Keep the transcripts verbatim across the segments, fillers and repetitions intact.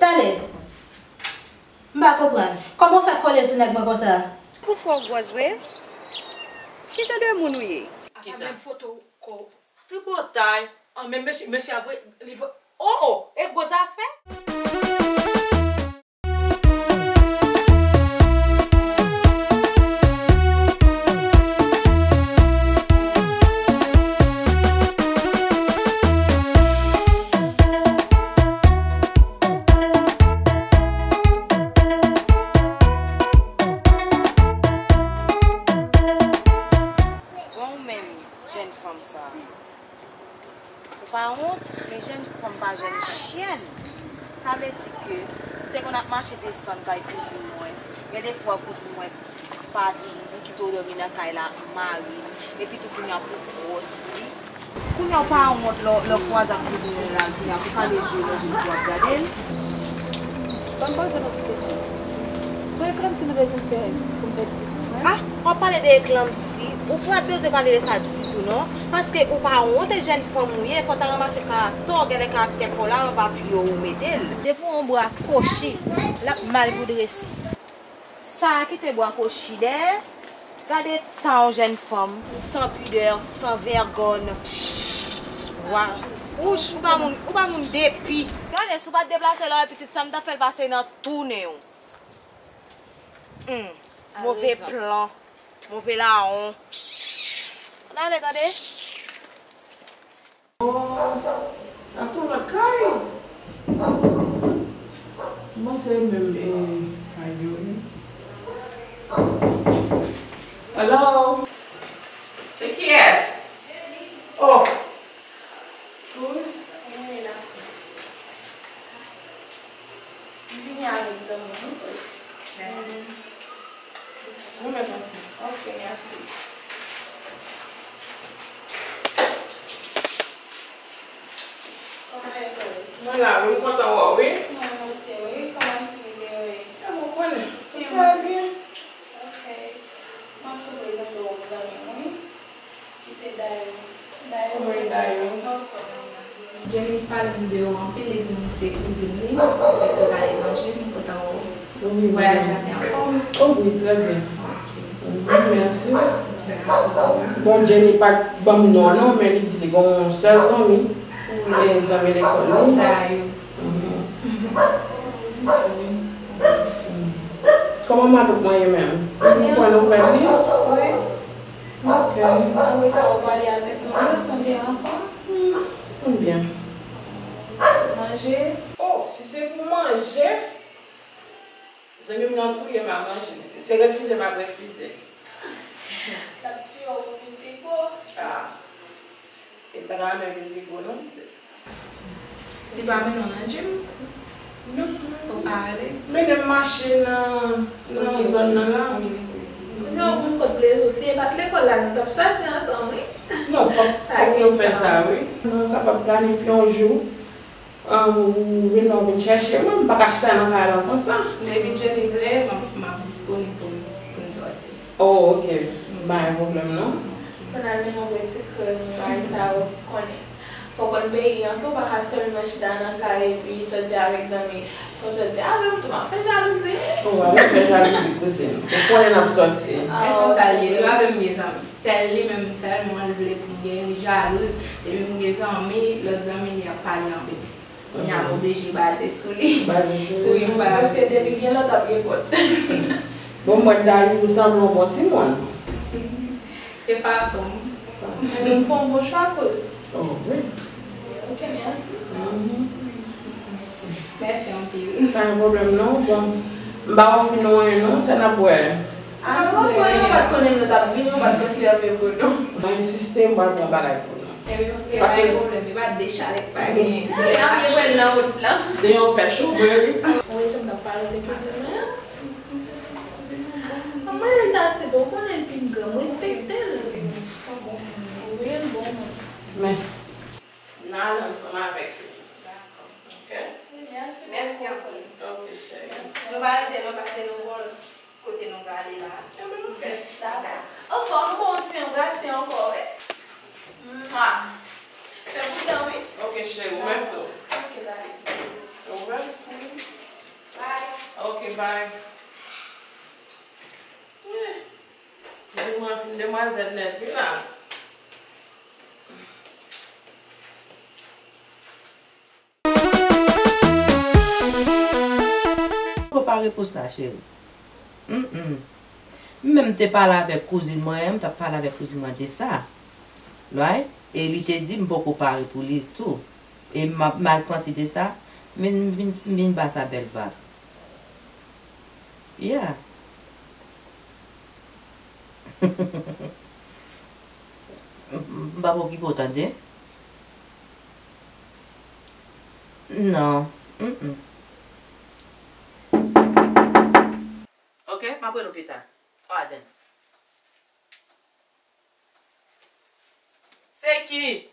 Talè. M pa konprann. Kòman w fè kole sou nèg mwen konsa? Pou fè w gwòz vre? Ki jan de moun ou ye? Apa menm foto kò w. Tripotay. An, men mesye, mesye ap vre, li vre. Oh, oh, e gwo zafè. Bon, ou menm, jèn fanm sa. Ou pa wont, men jèn fanm pa jèn chyèn. Sa vle di ke ou te konn ap mache desann kay kouzin mwen. Gen de fwa kouzin mwen pati, li kite w dòmi nan kay la ak mari l, epi tou kounye a pou gwòs li. Kounye a w pa wont lè w, lè w kwaze ak kouzin mwen la, kounye a pou kale je w nan je l pou w ap gade l. Ban m poze w yon ti kesyon. Se yon eklanpsi nou bezwen fè pou m pèdi pitit mwen? Ah, w ap pale de eklanpsi? Ou pa t bezwen pale de sa ditou non. Paske ou pa wont, e jèn fanm ou ye, fò w ta ranmase karaktè w, genlè karaktè pa w la anba pye w ou mete l. Depi w yon bwa kwochi, l ap mal voudrese. Sa a kite bwa kwochi dèyè. Gade tan w jèn fanm. San pidè, san vègòn. Wa. Wouch, ou pa moun, ou pa moun depi. Gade, si w pa t deplase la, pitit sa m ta fè l pase nan tou nen w. Hmm. Move plan, move lawon. Ann ale, tande? Oh, sa se yon lòt kay. M panse menm, eh, kay yo, wi. Hello? Se kiyès? Oh. Who's? M vini avèk zanmi m. Mwen mèt antre. Ok, mèsi. Kòman e ye? Mwen la, wi, m kontan wè w, wi. Mwen osi, wi. Kòman ti bebe yo ye? E, mwen konnen. Tout va byen. Ok. M ap tou prezante w zanmi m, wi. Ki se Dayou. Dayou. Wi, Dayou. Jenny pale m de ou anpil, li di m ou se kouzin li, ou fèk sot aletranje, m kontan wè w. Wi, wi. Vwayaj la te anfòm? Oh, wi, trè byen. Ok. Wi, mèsi. Dakò. Bon, Jenny pa t ban m non an non, men li di li gen yon sèl zanmi, wi, e zanmi lekòl li. Dayou. Mhm. Wi. Kòman matant mwen ye menm? Ou pran nouvèl li? Wi. Ok. Apre sa, ou pale avèk nou, sante anfòm? Hmm, konn byen. Manje? Oh, si se pou manje, zanmi m nan touye m a manje. Si se refize, m ap refize. L ap tiye w pou vin pi gwo. Ah. E pa nan men vin pi gwo, non, mesye. Li pa mennen w nan gym? Non. Ou pa ale? Mennen m mache nan, nan zòn nan la. Kounye a w konn kot plezi w, si e pa t lekòl la, nou t ap sòti ansanm, wi. Non, fòk, fòk nou fè sa, wi. Nou kapab planifye yon jou, um, ou vin la, ou vin chèche mwen, m pa ka chita nan kay la konsa. Depi Jenny vle, m ap, m ap disponib pou n, pou n sòti. Oh, ok. Pa gen pwoblèm, non. Pou n al mennen yon ti krèm, bagay sa yo, ou konnen. Fò w konn peyi an tou, pa ka sèlman chita nan kay epi sòti avèk zanmi. Fò w sòti avè m tou, m ap fè jalouzi. Ou ap fè jalouzi, kouzin. Ou konnen n ap sòti. Men konsa l ye, li pa vle m gen zanmi. Sèl li menm sèlman l vle pou m gen, li jalouz. Depi m gen zanmi, lòt zanmi li ap pale anpil. Kounye a m oblije baze sou li. Baze sou li. Wi, m pa. Paske depi gen lòt ap gen kont. Bon, m wè Dayou sanble yon bon timoun. Se fason m. Fason. Men nou fè yon bon chwa kouz. Oh, wi. Ok, mèsi. Mhm. Mèsi anpil. Pa gen pwoblèm non. Bon, m pa ofri nou anyen non, sa n ap bwè. Ah, bon, mwen pa t konnen nou t ap vini, ou pa t konn sèvi pou nou. Mwen ensiste, m pral pran bagay pou nou. E wi, e pa gen pwoblèm, e pa de chalè k pa genyen. N ap gen pwèl nan wout lan. Deyò fè cho vre wi. Ou wè jan m t ap pale de kouzin mwen an? Mwen menm ta ti tou, ou konnen l pi gran, m respekte l. Wi, l bon moun. Men, n ale ansanm avèk li. Dakò. Ok? Mèsi. Mèsi anpil. Ok, cheri. Nou pa rete non, paske nou bon. Kote nou prale la? Ebyen, ok. Dakò. Anfòm, bon, ti anbrase ankò, wi. Mwa. Fè boudan, wi. Ok, cheri, ou menm tou. Ok, bye. Ou menm? Wi. Bay. Eh, mwen fin demwazèl nèt wi la. Ou pare pou sa, cheri. Mm, mm. M menm te pale avèk kouzin mwen, m t ap pale avèk kouzin mwen de sa. Right? E li te di m poko pare pou li tou. E m ap mal panse de sa, men m vin, m vin ba sa bèl vag. Yeah. M pa p okipe w tande. Non. Mm, mm. Ok, m ap rele w pita. Aden. Se ki?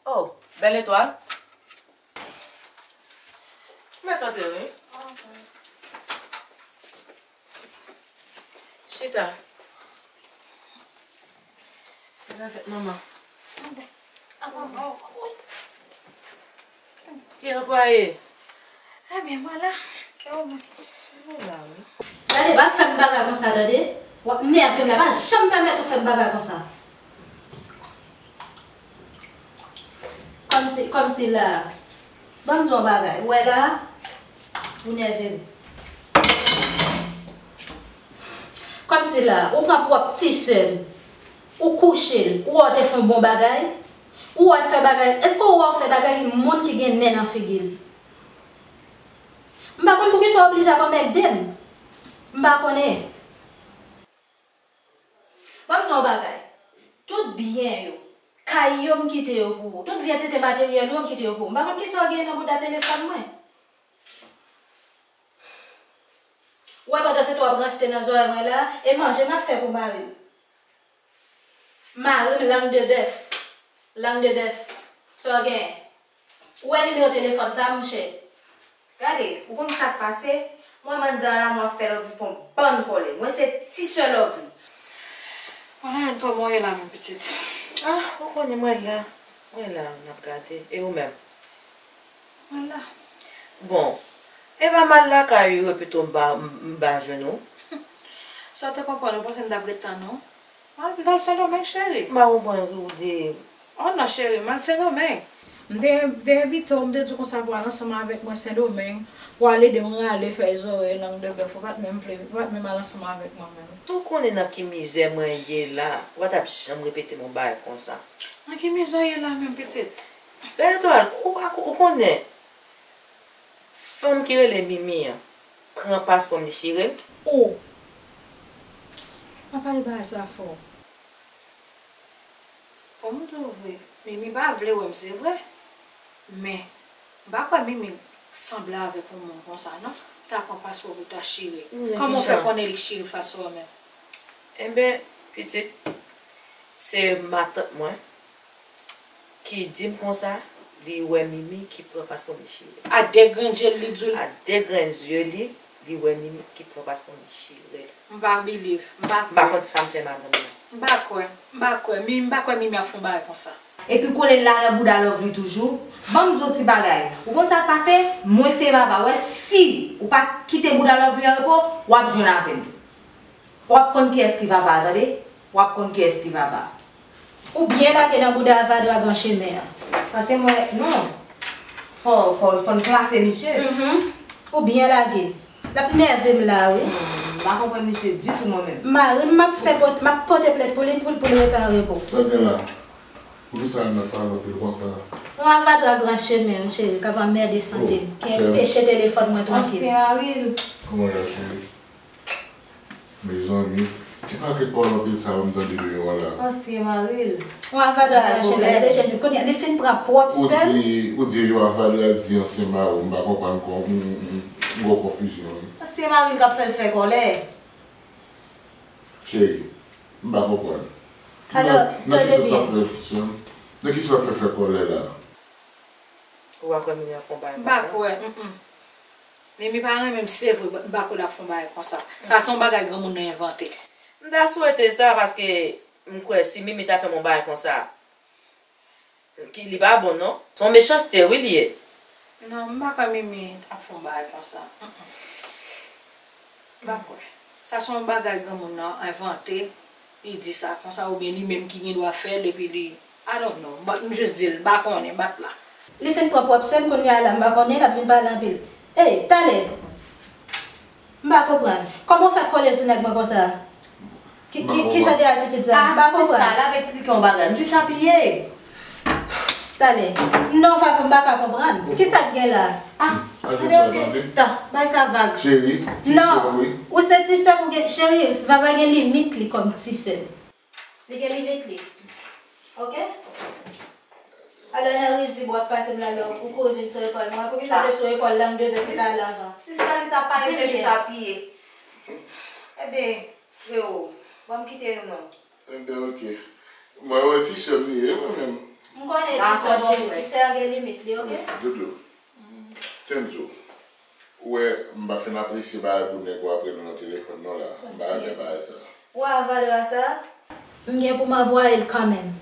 Oh, bèl etwal. Mèt antre wi. Chita. Sa fèt manman. Ki jan w ye? Ebyen, mwen la. Mwen la, wi. Gade, pa fè m bagay konsa, tande? W ap nève m la, pa janm pèmèt ou fè m bagay konsa. Kòmsi, kòmsi la. Ban m di w yon bagay. Ou wè la, ou nève m. Kòmsi la, ou pran pwòp ti sè m, ou kouche l, ou wè w te fè yon bon bagay, ou wè l fè bagay, èske ou wè w fè bagay moun ki gen nen nan figi l? M pa konn poukisa w oblije ap anmède m. M pa konnen. Ban m di w yon bagay. Tout byen yo, kay yo m kite yo pou ou. Tout vye tete materyèl yo m kite yo pou ou. M pa konn kisa w genyen nan bouda telefòn mwen. Ou wè pandan se tan w ap ranste nan zòrèy mwen la, e manje m ap fè pou mari m. Mari m, lang de bèf. Lang de bèf. Sa w genyen? Ou wè nimewo telefòn sa, monchè? Gade, ou konn sa k pase? Mwen, m anndan la, mwen ap fè Lovely pran bann kòlè. Mwen se ti sè Lovely. Mwen la, kòman w ye la menm, pitit? Ah, ou konnen mwen la. Mwen la, n ap gade. E ou menm? Mwen la. Bon, e pa m al lakay ou yo pito m pa, m, m pa jwenn ou? Sa w te konprann, ou panse m t ap ret tann ou? Mwen, m t al Sendomeng, cheri. M pa konprann ki ou di. Oh non, cheri, m al Sendomeng. M te, m te envite w, m te di w konsa pou w al ansanm avèk mwen Sendomeng, pou w al ede m rale fèy zòrèy lang de bèf, ou pa t menm vle, ou pa t menm al ansanm avèk mwen menm. Si w konnen nan ki mizè mwen ye la, ou pa t ap janm repete m yon bagay konsa. Nan ki mizè w ye la menm, pitit? Bèl etwal, ou pa, ou konnen, fanm ki rele Mimi an pran paspò m, li chire l. Oh! Pa pale bagay sa fò. Bon, m di w vre, Mimi pa vle wè m, se vre. Men, m pa kwè Mimi sanble avèk yon moun konsa, non. Ta pran paspò pou ta chire. Kòman w fè konnen li k chire paspò a menm? Enben, pitit, se matant mwen ki di m konsa, li wè Mimi ki pran paspò m, li chire l. A de grenn je l, li di w l. A de grenn zye li, li wè Mimi ki pran paspò m, li chire l. M pa believe, m pa kwè. M pa konn sa m fè madanm nan. M pa kwè, m pa kwè, Mimi, m pa kwè Mimi ap fè yon bagay konsa. Epi kole l la nan bouda Lovely toujou. Ban m di w ti bagay. Ou konn sa k pase? Mwen se Vava. Wè si ou pa kite bouda Lovely an repo, w ap jwenn avè m. W ap konn kiyès ki Vava, tande? W ap konn kiyès ki Vava. Ou byen lage nan bouda Vava, dragon chemen an. Pase mwen, non. Fò, fò, fò n klase misye. Mhm. Ou byen lage. L ap nève m la, wi. Hmm, m pa konprann misye ditou, mwen menm. Mari m, m ap fè pot-, m ap pote plent pou li, pou, pou l rete an repo. Sa gen la? Poukisa n ap pale anpil konsa? Yon avadra gran chemen, m cheri, k ap anmède sante m, ki enpeche telefòn mwen trankil. Ansyen mari l. Kòman y a, cheri? Mezanmi, ki pakèt pawòl anpil sa yo m tande deyò a la? Ansyen mari l. Yon avadra gran chemen, l enpeche m jwenn. Kounye a, li fin pran pwòp sè l. Ou di, ou di yon avadra di ansyen mari w, m pa konprann kon, m, m, m gen konfizyon, wi. Ansyen mari l k ap fè l fè kòlè. Cheri, m pa konprann. Alò, nan, nan ki sans w ap fè, nan ki sans w ap fè fè kòlè la? Ou pa kwè Mimi ap fè yon bagay konsa? M pa kwè, mm, mm. Mimi pa renmen m, se vre, m pa kwè l ap fè yon bagay konsa. Sa se yon bagay granmoun nan envante. M ta swete sa, paske m kwè si Mimi ta fè m yon bagay konsa, Ki, li pa bon non. Se yon mechanste wi li ye. Non, m pa kwè Mimi ap fè yon bagay konsa. Mm, mm. M pa kwè. Sa se yon bagay granmoun nan envante, li di sa konsa, oubyen li menm ki gen dwa fè l, epi li, I don't know, but m jis di l, m pa konnen, bat la. Li fin pran pwòp sè m, kounye a la, m pa konnen, l ap vin pale anpil. Ey, talè! M pa konprann. Kòman w fè kole sou nèg mwen konsa? Ki, ki, ki jan de atitid sa? M pa konprann. Ah, sista, l ap eksplike yon bagay. M jis apiye. Talè. Non, Favò, m pa ka konprann. Kisa k gen la? Ah, tande, ok, sista. Bay sa vag. Cheri, ti sè m wi. Non. Ou se ti sè m ou gen, cheri, Vava gen limit li kòm ti sè. Li gen limit li. Ok? Alò nan rizib w ap pase m la, lè ou kouri vin sou epòl mwen. Poukisa se sou epòl lang de bèf ou t ale anvan? Sista, li t ap pale, li te jis apiye. Ebyen, frewo, ban m kite nou non. Ebyen, ok. Mwen wè ti sè m li ye, mwen menm. M konnen ti sè, cheri, ti sè a gen limit li, ok? Doudou. Kenzo, ou wè, m pa fin apresye bagay pou nèg ou ap rele nan telefòn non la. M pa renmen bagay sa. Ou wè avadra sa? M gen pou m anvwaye l kanmenm.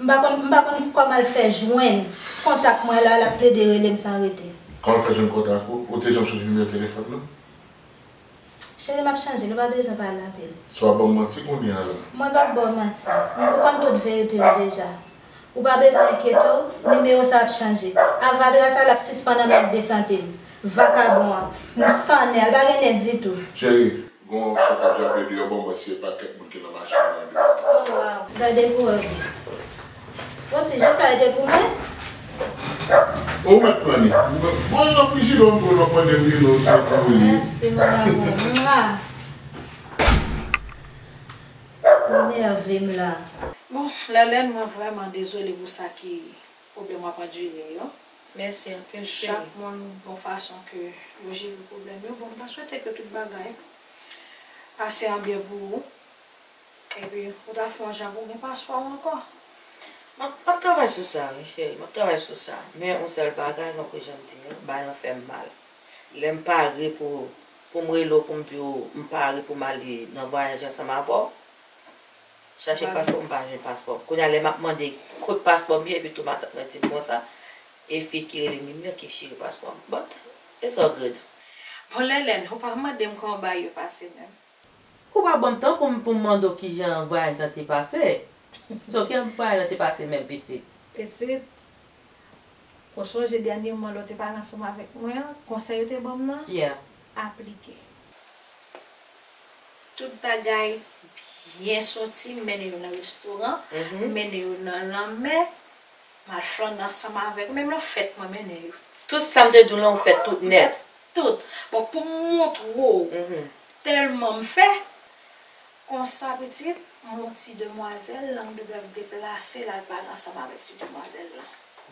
M pa konn, m pa konn kòman l fè jwenn kontak mwen la, l ap plede rele m san rete. Kòman l fè jwenn kontak ou? Ou te janm chanje nimewo telefòn nan? Cheri, m ap chanje l, ou pa bezwen pale anpil. So w ap ban m manti kounye a la? Mwen p ap ba w manti. Ou konn tout verite yo deja. Ou pa bezwen enkyete w, nimewo sa ap chanje. Avadra sa l ap sispann anmède sante m. Vakabon an. M san nè, l pa gen nè ditou. Cheri, gon chat k ap jape deyò, ban m wè si se pa kèk moun ki nan machin nan deyò. Oh, wow. Gade pou wè byen. Bon, ti je sa e te pou mwen. Ou mèt pran li. Bon, nan frijidè w m pran l, w ap mande m dlo, se pou li. Mèsi, mon amour. Mwa. Ou nève m la. Bon, Lèlèn, mwen vrèman dezole pou sa ki pwoblèm w ap andire yo. Mèsi anpil, cheri. Chak moun gon fason ke yo jere pwoblèm yo. Bon, m ta swete ke tout bagay pase an byen pou ou. Epi, ou ta fè yon jan pou w gen paspò w ankò. M ap, m ap travay sou sa, wi, cheri. M ap travay sou sa. Men, yon sèl bagay, tankou jan m di an, bagay lan fè m mal. Lè m pare pou, pou m rele w, pou m di w m pare pou m ale nan vwayaj ansanm avè w, chache paspò m, pa jwenn paspò m. Kounye a, lè m ap mande kot paspò m ye, epi tou matant mwen di m konsa, e fi ki rele Mimi an ki chire paspò m. But, it's all good. Bon, Lèlèn, ou pa mande m kòman bagay yo pase menm. Ou pa ban m tan pou m, pou m mande w kijan vwayaj lan te pase. So, kijan vwayaj lan te pase menm, pitit? Pitit, ou sonje dènyèman lè w te pale ansanm avèk mwen an, konsèy ou te ban m nan? Yeah. Aplike. Tout bagay byen soti, m mennen yo nan restoran, m mennen yo nan lanmè, m al flannen ansanm avèk, menm nan fèt mwen mennen yo. Tout sa m te di w lan, ou fè tout nèt. Tout. Bon, pou m montre w tèlman m fè, konsa, pitit, m wè yon ti demwazèl, lang de bèf deplase, l al pale ansanm avèk ti demwazèl lan.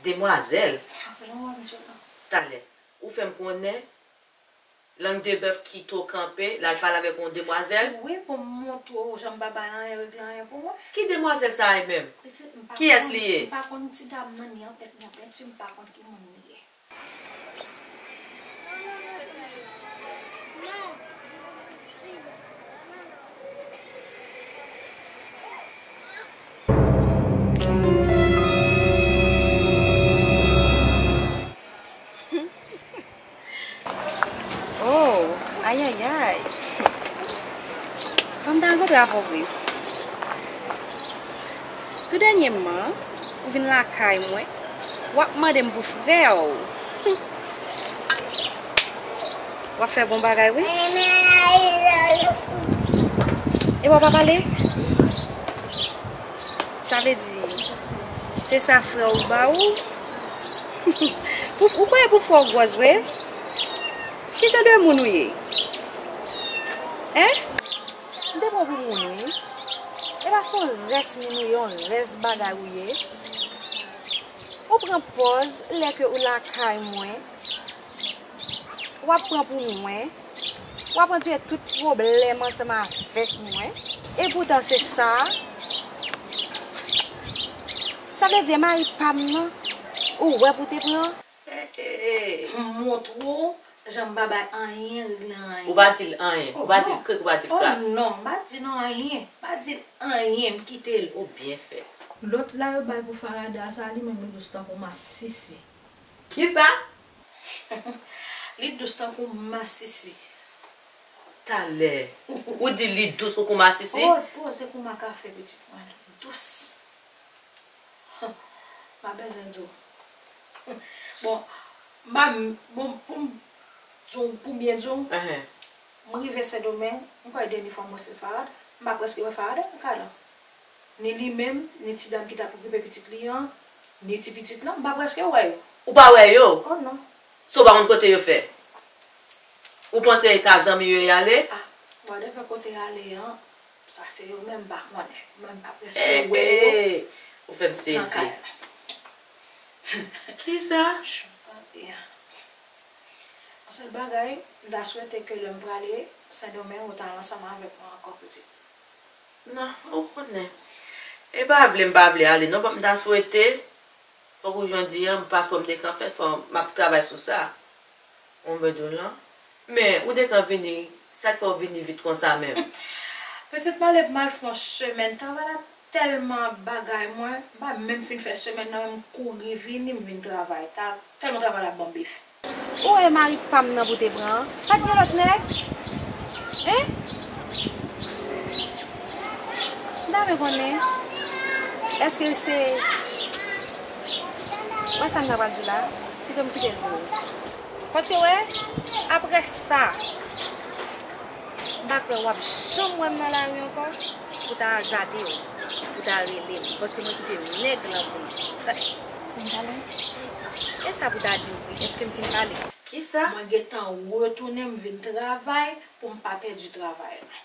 Demwazèl? Jan w ap di w lan. Talè, ou fè m konnen, lang de bèf kite w kanpe, l al pale avèk yon demwazèl? Wi, pou m montre w jan m pa bay anyen regle anyen pou mwen. Ki demwazèl sa a menm? Pitit, m pa konn, kiyès li ye? M pa konn ti dam nan, ni an tèt, ni an penti, m pa konn ki moun li ye. Oh, ayayay. Fanm ta rankontre avè w vre. Tou dènyèman, ou vin lakay mwen, w ap mande m pou frè w. W ap fè bon bagay, wi. E w ap pale? Sa vle di, se sa frè w ba ou? Pou, ou kwè pou frè w gwòs vre? Ki jan de moun ou ye? Hein? M te pran w pou moun, wi. E pa se yon rès moun ou ye, yon rès bagay ou ye. Ou pran pòz lè ke ou lakay mwen. W ap pran pou mwen. W ap andire tout pwoblèm ansanm avèk mwen. Epoutan se sa. Sa vle di mari pa m nan, ou wè pou te pran? M montre w jan m pa bay anyen regle anyen. Ou pa di l anyen. Ou pa di l krik, ou pa di l krak. Oh non, m pa di non anyen. M pa di l anyen, m kite l. Ou byen fèt. Lòt la yo bay pou Farada sa, li menm li dous tankou masisi. Kisa? Li dous tankou masisi. Talè, ou di li dous tankou masisi? Oh, poze kouman kafe pitit mwen. Dous. M pa bezwen di w. Bon, m pa, bon, pou m di w, pou byen di w, m rive Sendomeng, m kwè dènye fwa m wè se Farad, m pa prèske wè Farad nan kay lan. Ni li menm, ni ti dam ki t ap okipe pitit li an, ni ti pitit lan, m pa prèske wè yo. Ou pa wè yo? Oh non. So, ou pa konn kote yo fè? Ou panse e ka zanmi yo y ale? Ah, bon, depi kote y ale an, sa se yo menm m pa konnen. Mwen m pa prèske wè yo. Ou fè m sezi. Kisa? Yon sèl bagay, m ta swete ke lè m prale Sendomeng, ou ta ansanm avèk mwen ankò pitit. Non, ou konnen. E pa vle m pa vle ale non, m ta swete. Fòk ou jan di an, paspò m te kan fè, fò m ap travay sou sa. Ou mwen di w lan. Men, ou te kan vini, sa k fè w vini vit konsa menm? Pitit m ale m al fè yon semèn, travay la tèlman bagay mwen, m pa menm fin fè semèn nan, men m kouri vini, m vin travay. Ta, tèlman travay la ban m bif. Ou wè mari pa m nan pou te pran an? Pa t gen lòt nèg? Hein? M ta renmen konnen, èske se, wè sa m ta pral di w la, pito m kite l pou ou. Paske wè, apre sa, m pa kwè w ap janm wè m nan lari ankò pou ta azade w, pou ta rele m, paske mwen kite nèg lan pou m. Pou m pale? E sa pou ta di m vre, èske m fin pale? Kisa? Mwen gentan retounen, m vin travay pou m pa pèdi travay la.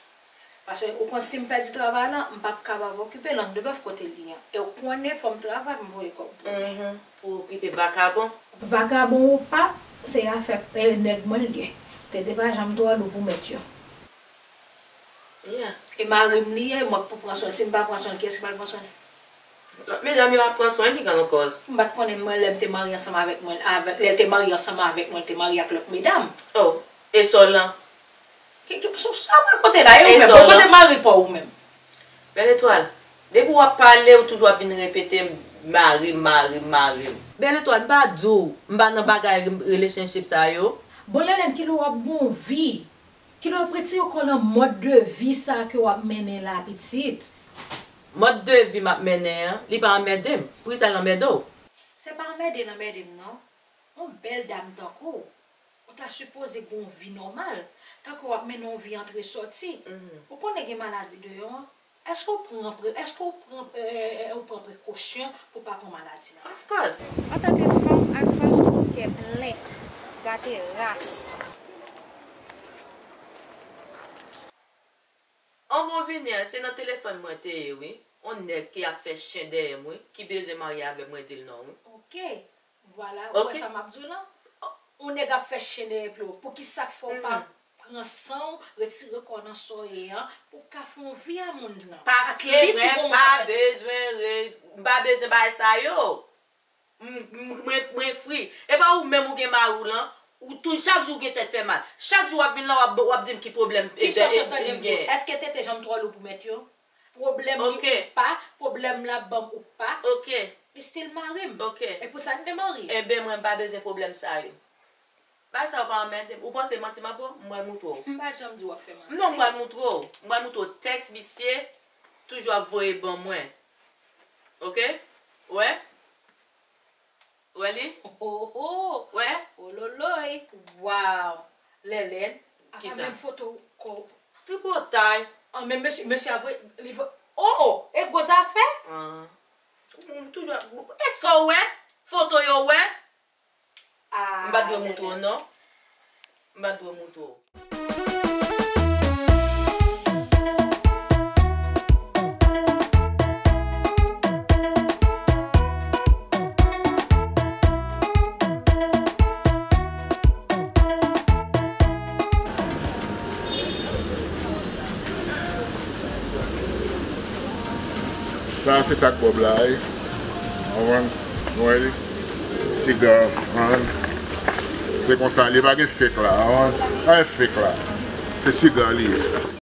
Paske ou konn si m pèdi travay la, m p ap kapab okipe lang de bèf kote li an. E ou konnen fò m travay pou m voye kòb pou li. Mhm. Pou okipe vakabon. Vakabon ou pa, se afè, e, nèg mwen l ye. Tete pa janm twò lou pou mèt yo. Yeah. E mari m li ye, mwen k pou pran swen l. Si m pa pran swen l, kiyès ki pral pran swen l? Lòt medam yo ap pran swen li, grann koz. M pa t konnen mwen lè m te marye ansanm avèk mwen, avèk, lè l te marye ansanm avèk mwen, l te marye ak lòt medam. Oh, e sò lan? Ki, ki, sou, sa w rakonte la, e ou menm, bon kote mari pa w ou menm? Bèl Etwal, depi w ap pale, ou toujou ap vin repete m, mari m, mari m, mari m. Bèl Etwal, m pa di w, m pa nan bagay relationship sa yo. Bon, Lèlèn, kilè w ap gon vi? Kilè w ap retire kò w nan mòd de vi sa ke w ap mennen la, pitit? Mòd de vi m ap mennen an, li pa anmède m. Poukisa l anmède w? Se pa anmède l anmède m, non. Yon bèl dam tankou w, ou ta sipoze gen yon vi nòmal. Tankou w ap mennen yon vi antre sòti. Mhm. Ou konnen gen maladi deyò an. Èske w pran pre-, èske w pran, eh, ou pran prekosyon pou w pa pran maladi la? Of course. Antanke fanm ak fanm, kè plen, gate ras. Anvan w vini an, se nan telefòn mwen te ye, wi. On nèg ki ap fè chen dèyè m, wi, ki bezwen marye avè m, mwen di l non, wi. Ok. Vwala, ou wè sa m ap di w lan? On nèg ap fè chen dèyè pye w. Poukisa k fè w pa pran san w, retire kò w nan sa w ye an, pou w ka fè yon vi a moun nan? Paske mwen pa bezwen re-, m pa bezwen bagay sa yo. M, m, mwen, mwen fri. E pa ou menm ou gen mari w lan, ou tou, chak jou ou gen tèt fè mal. Chak jou w ap vin la, w ap, w ap di m ki pwoblèm. Ki sòs yo tande m di w? Èske tete janm twò lou pou mèt yo? Pwoblèm li ou pa, pwoblèm l ap ban m ou pa. Ok. Li still mari m. Ok. E pou sa n te marye. Enben, mwen m pa bezwen pwoblèm sa yo. Bagay sa yo pa anmède m. Ou panse manti m ap ba w? M pral moutre w. M pa janm di w ap fè manti. Non, m pral moutre w. M pral moutre w tèks misye toujou ap voye ban mwen. Ok? Ou wè? Ou wè li? Ho, ho, ho. Ou wè? Ololoy. Waw. Lèlèn. Apa menm foto kò w. Tripotay. An, men mesye, mesye ap voye, li vo-, oh, oh, e gwo zafè? Ah. M toujou ap, e sa w wè? Foto yo wè? M pa t dwe moutre w, non. M pa t dwe moutre w. Sa a se sa k Bòb la ye. Konprann? Nou wè li? Siga, konprann? Se konsa li ye, pa gen fake la, konprann? Pa gen fake la. Se siga li ye.